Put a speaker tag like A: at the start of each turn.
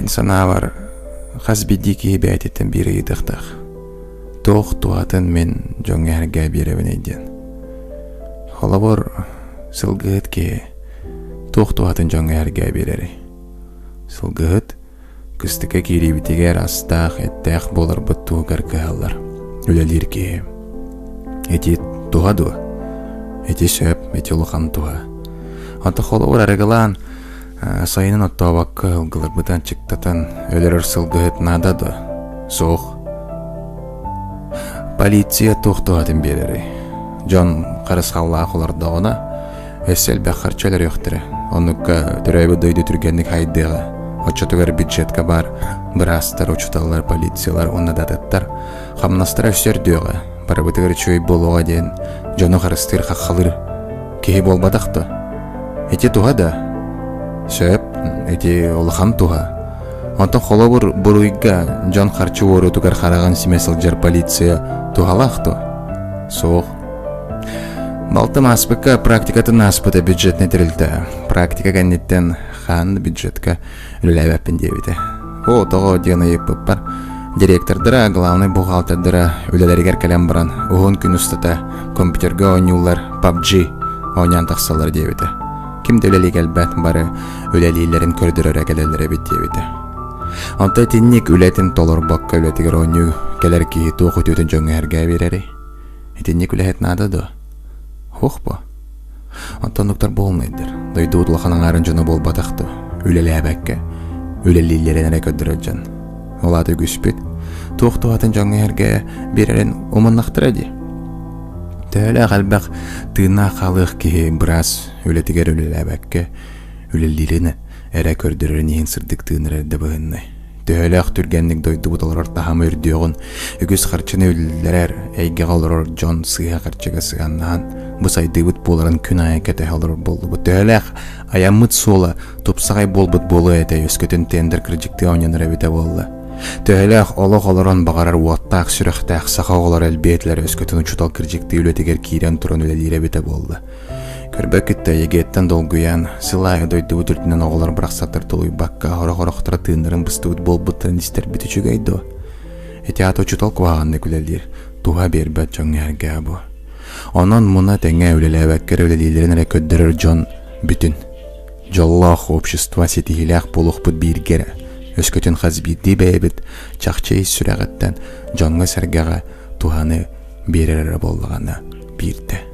A: Мин санаабар, хас биирдии киһи бэйэтиттэн биир ыйытыахтаах. Туох туһатын мин дьоҥҥо эһэргээ биэрэбиний диэн. Холобур, сылгыһыт киһи туох туһатын дьоҥҥо эһэргээ биэрэрий? Сылгыһыт кыстыкка киириибитигэр астаах, эттээх буоларбыт туһугар кыһаллар, үлэлиир киһи. Ити туһа дуо? Ити сөп, ити улахан туһа. Ото холобур арыгылаан сайынын оттообокко ылгыларбытын аччыктатан өлөрөр сылгыһыт наада дуо? Суох. Полиция туох туһатын биэрэрий? Дьон харысхаллаах олордоҕуна, өссө элбэх харчы өлөрүөхтэрэ. Оннукка төрөөбүт дойду түргэнник хайдыаҕа. Оччотугар бюджетка баар быраастар, учууталлар, полициялар уонна да атыттар хамнастара өссө үрдүөҕэ. Барыбытыгар үчүгэй буолуоҕа диэн дьону харыстыыр хаххалыыр киһи буолбатах да. Ити туһа да? Сөп, ити улахан туһа. Онтон холобур буруйга дьон харчы уоруутугар хараҕын симэ сылдьар полиция туһалаах дуо? Суох. Балтым ааспыкка практикатын ааспыта бюджетнай тэрилтэ. Практика кэнниттэн хаан бюджетка үлэлээбэппин диэбитэ. Оо, тоҕо диэн ыйыппыппар, директордара, главный бухгалтердара үлэлэригэр кэлэн баран уһун күн устата компьютерга оонньууллар PUBG оонньоон тахсаллар диэбитэ. Ким да үлэлии кэлбэт, бары үлэлииллэрин көрдөрөрө кэлэллэр эбит диэбитэ. Онто итинник үлэтин толорбокко үлэтигэр оонньуу кэлэр киһи туох үтүөтүн дьоҥҥо эһэргээ биэрэрий? Итинник үлэһит наада дуо? Суох буо. Оттон оннуктар буолунайдар. Дойдубут улахан аҥаарын дьоно буолбатах дуо? Үлэлээбэккэ, үлэлииллэрин эрэ көрдөрөр дьон. Ол аата үгүспүт. Туох туһатын дьоҥҥо иһэргэ биэрэрин умуннахтара дии. Төһөлөөх элбэх тыыннаах хаалыах киһи быраас үлэтигэр үлэлээбэккэ, үлэлиирин эрэ көрдөрөрүн иһин сырдык тыынар эрдэ быһыннай. Төһөлөөх түргэнник дойдубут олорор таһыма үрдүөҕүн, үгүс харчыны үллэрэр эйгэҕэ олорор дьон сыыһа харчыга сыһыаннаһан, бу сайдыыбыт буоларын күн аайы кэтэһэ олорор буоллубут. Төһөлөөх айаммыт суола тупсаҕай буолбут буолуо этэ, өскөтүн тендер кырдьыктыы оонньонор эбитэ буолла. Төһөлөөх олох олорон баҕарар уоттаах сүрэхтээх саха оҕолоро элбиэ этилэр, өскөтүн учуутал кырдьыктыы үлэтигэр киирэн туран үлэлиир эбитэ буолла. Көрбөккүт да, ЕГЭ-ттэн долгуйан, сыл аайы дойдубут үрдүнэн оҕолор барахсаттар тулуйбакка, орох-орохторо тыыннарын быстыбыт буолбуттарын истэрбит үчүгэй дуо? Ити аата учуутал куһаҕаннык үлэлиир, туһа биэрбэт дьоҥҥо эргээ бу. Онон муна тэҥэ үлэлээбэккэ эрэ үлэлииллэрин эрэ көрдөрөр дьон бүтүн. Дьоллоох общество ситиһиилээх буолуохпут бииргэ эрэ. Өскөтүн хас биирдии бэйэбит чахчы ис сүрэҕиттэн дьоҥҥо-сэргэҕэ туһаны биэрэр эрэ буоллаҕына биирдэ.